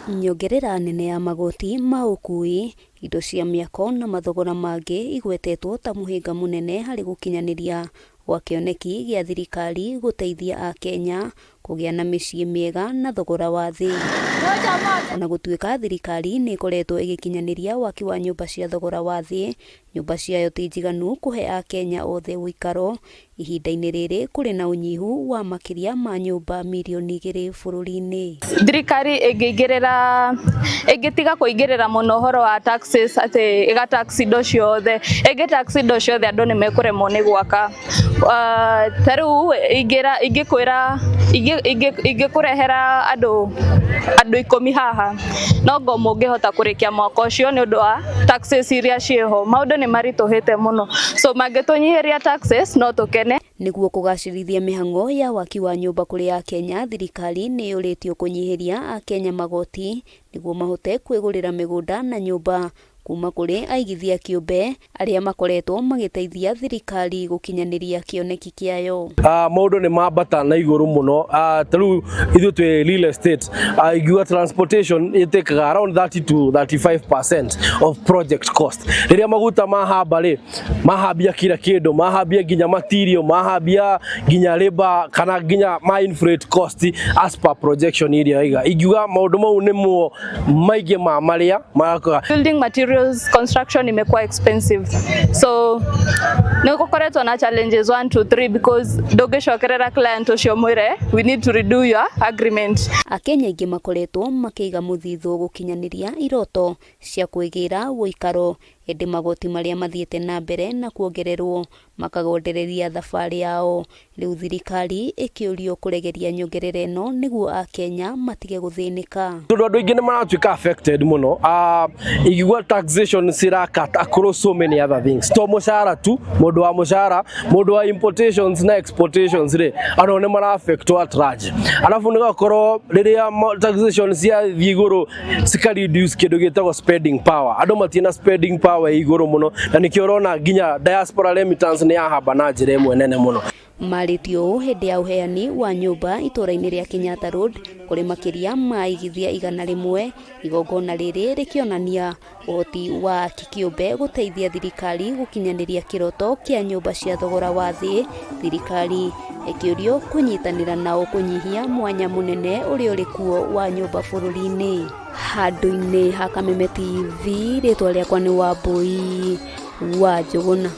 Nyongerera nene ya magoti ma ũkui, indo cia mĩako na mathogora mangĩ igwetetwo ta mũhĩnga mũnene harĩ gũkinyanĩria gwa kĩoneki gĩa thirikari gũteithia Akenya kũgĩa na mĩciĩ mĩega na thogora wa thĩ. Ona gũtuĩka thirikari nĩ ĩkoretwo ĩgĩkinyanĩria waki wa nyũmba cia thogora wa thĩ, nyũmba ciayo ti njiganu kũhe Akenya othe ũikaro. Ihinda-inĩ rĩrĩ kũrĩ na ũnyihu wa makĩria ma nyũmba mirioni 2 bũrũri-inĩ. Thirikari ĩngĩingĩrĩra, ĩngĩtiga kũingĩrĩra mũno ũhoro wa taxes, atĩ ĩga tax indo ciothe, ĩngĩ tax indo ciothe, andũ nĩ mekũremwo nĩ gwaka. Ta rĩu ingĩkwĩra, ingĩkũrehera andũ 10 haha, no ngo mũngĩhota kũrĩkia mwaka ũcio nĩ ũndũ wa taxes iria ciĩho. Maũndũ nĩ maritũhĩte mũno, so mangĩtũnyihĩria taxes no tũkene. Nĩguo kũgacĩrithia mĩhang'o ya waki wa nyũmba kũrĩ Akenya, thirikari nĩ yũrĩtio kũnyihĩria Akenya magoti nĩguo mahote kwĩgũrĩra mĩgũnda na nyũmba kuma kũrĩ aigithia kĩũmbe arĩa makoretwo magĩteithia thirikari gũkinyanĩria kĩoneki kĩayo. Maũndũ nĩ mambata na igũrũ mũno. Ta rĩu ithuĩ twĩ real estate, ingiuga transportation ĩtĩkaga around 30 to 35% of project cost. Rĩrĩa maguta mahamba rĩ, mahambia kila kĩndũ, mahambia nginya material, mahambia nginya labor, kana nginya ma inflate cost as per projection iria iga. Ingiuga maũndũ mau nĩmo maingĩ ma marĩa marakoga. Building materials, construction imekuwa expensive, so nĩ gũkoretwo na challenges 1 2 3, because ndũngĩcokerera client ũcio mwĩre, "We need to redo your agreement." Akenya aingĩ makoretwo makĩiga mũthithũ gũkinyanĩria iroto cia kwĩgĩra ũikaro, ĩndĩ magoti marĩa mathiĩte na mbere na kuongererwo makagondereria thabarĩ yao. Rĩu thirikari ĩkĩũrio kũregeria nyongerera ĩno nĩguo Akenya matige gũthĩnĩka. Tondũ andũ aingĩ nĩ maratuĩka affected mũno. Ingiuga taxation cira cut across so many other things, to mũcara tu. Mũndũ wa mũcara, mũndũ wa importations na exportations rĩ, andũ nĩ mara affectwo at large. Arabu nĩ gakorwo rĩrĩa taxation ciathiĩ igũrũ, cika reduce kĩndũ gĩtagwo spending power. Andũ matirĩ spending power ĩ igũrũ mũno, na nĩkĩo ũrona nginya diaspora remittance nĩ yahamba na njĩra ĩmwe nene mũno. Marĩtio ũũ hĩndĩ ya ũheani wa nyũmba itũũra-inĩ rĩa Kenyatta Road kũrĩ makĩria ma aigithia 100. Igongona rĩrĩ rĩkĩonania ũhoti wa aki kĩũmbe gũteithia thirikari gũkinyanĩria kĩroto kĩa nyũmba cia thogora wa thĩ. Thirikari ĩkĩũrio kũnyitanĩra nao kũnyihia mwanya mũnene ũrĩa ũrĩ kuo wa nyũmba bũrũri-inĩ. Handũ-inĩ ha Kameme TV, rĩtwa rĩakwa nĩ Wambui wa Njũgũna.